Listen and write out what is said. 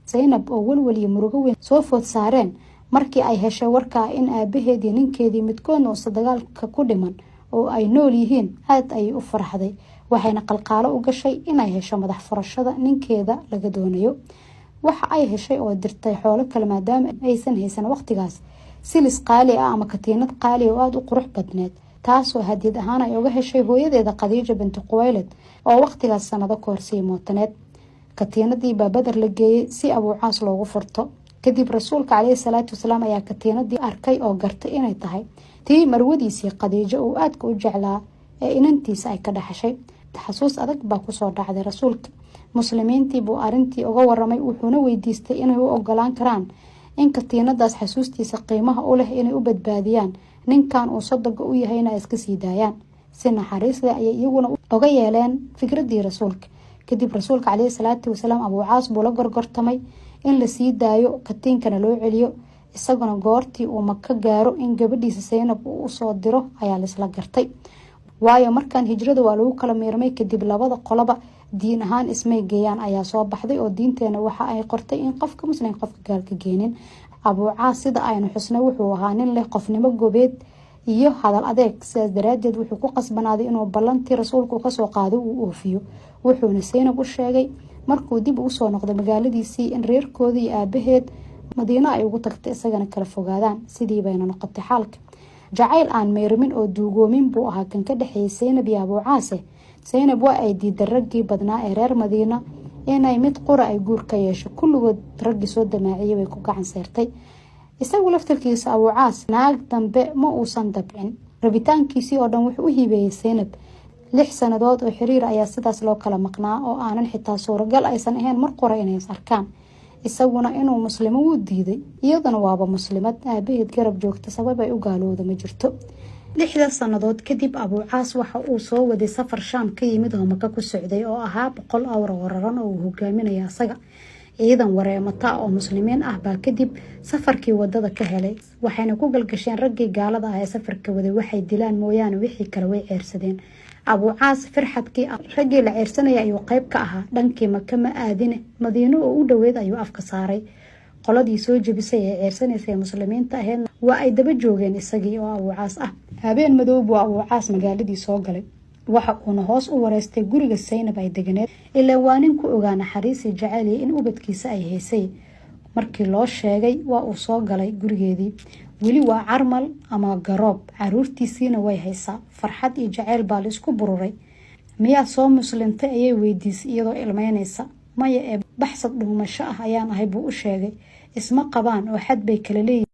Saynab oo welwel iyo murugo weyn soo food saareen markii ay heshay warkaa in aabaheed iyo ninkeedii midkoodna uusa dagaalka ku dhiman oo ay nool yihiin, aad ayay u farxday, waxayna qalqaalo u gashay inay hesho madax furashada ninkeeda laga doonayo. Waxa ay heshay oo dirtay xoolo kale, maadaama aysan haysan waqtigaas, silis qaali ah ama katiinad qaali oo aada u qurux badneed, taasoo hadiyad ahaan ay uga heshay hooyadeeda Khadiija binti Quwaylad oo waqtigaas sanado kahor sii mootaneed. Katiinadii baa Badar la geeyey si Abuucaas loogu furto. Kadib Rasuulka caleyhi salaatu wasalaam ayaa katiinadii arkay oo gartay inay tahay tii marwadiisii Khadiijo uu aadka u jeclaa ee inantiisa ay ka dhaxashay. Xasuus adag baa kusoo dhacday Rasuulka. Muslimiintii buu arintii uga waramay, wuxuuna weydiistay inay u ogolaan karaan in katiinadaas xasuustiisa qiimaha u leh inay u badbaadiyaan, ninkan uu sodoga u yahayna ay iska sii daayaan. Si naxariis leh ayay iyaguna uga yeeleen fikradii Rasuulka. Kadib Rasuulka caleyhi salaatu wasalaam Abuucaas buu la gorgortamay in la sii daayo, katiinkana loo celiyo, isaguna goortii uu Maka gaaro in gabadhiisa Saynab uu usoo diro ayaa laisla gartay. Waayo, markan hijrada waa lagu kala miirmay. Kadib labada qoloba diin ahaan ismay geeyaan ayaa soo baxday, oo diinteena waxa ay qortay in qofka Muslim qofka gaalka geenin. Abuucaas, sida aynu xusnay, wuxuu ahaa nin leh qofnimo gobeed iyo hadal adeeg. Sidaas daraadeed wuxuu ku qasbanaaday inuu ballantii Rasuulku kasoo qaado uu oofiyo. Wuxuuna Saynab u sheegay markuu dib ugu soo noqday magaaladiisii in reerkoodii iyo aabaheed Madiino ay ugu tagtay, isagana kala fogaadaan. Sidii bayna noqotay xaalka. Jacayl aan meyrmin oo duugoomin buu ahaa kan ka dhexeeyay Saynab iyo Abuucaase. Saynab waa ay diiday raggii badnaa ee reer Madiina inay mid qura ay guur ka yeesho. Kulligood raggii soo damaaciyay bay ku gacan seertay. Isagu laftarkiisa Abuucaas naag dambe ma uusan dabcin. Rabitaankiisii oo dhan wuxuu u hibeeyey Saynab. 6 sanadood oo xiriir ayaa sidaas loo kala maqnaa, oo aanan xitaa suuragal aysan ahayn mar qura inay is arkaan. Isaguna inuu muslimo wuu diiday, iyaduna waaba Muslimad aabaheed garab joogta, sabab ay u gaalowda ma jirto. 6da sannadood kadib Abuucaas waxa uu soo waday safar Shaam ka yimid oo Maka ku socday, oo ahaa 100 awr oo raran oo uu hogaaminaya asaga. Ciidan wareemata oo Muslimiin ah baa kadib safarkii wadada ka helay, waxayna ku galgasheen raggii gaalada ah ee safarka waday. Waxay dilaan mooyaane wixii kale way ceersadeen. Abuucaas firxadkii raggii la ceersanaya ayuu qeyb ka ahaa. Dhankii Maka ma aadine, Madiino oo u dhoweyd ayuu afka saaray. Qoladii soo jebisay ee ceersanaysa ee Muslimiinta ahayd waa ay daba joogeen isagii oo Abuucaas ah. Habeen madow buu Abuucaas magaaladii soo galay. Waxa uuna hoos u wareystay guriga Saynab ay deganeed, ilaa waa nin ku ogaa naxariisii jaceyliya in ubadkiisa ay haysay. Markii loo sheegay, waa uu soo galay gurigeedii. Weli waa carmal ama garoob, caruurtiisiina way haysaa. Farxad iyo jaceyl baa la isku bururay. "Miyaa soo muslimtay?" ayay weydiisay iyadoo ilmeynaysa. "Maya, ee baxsad dhuumasho ah ayaan ahay," buu u sheegay. Isma qabaan oo xad bay kala leeyihiin.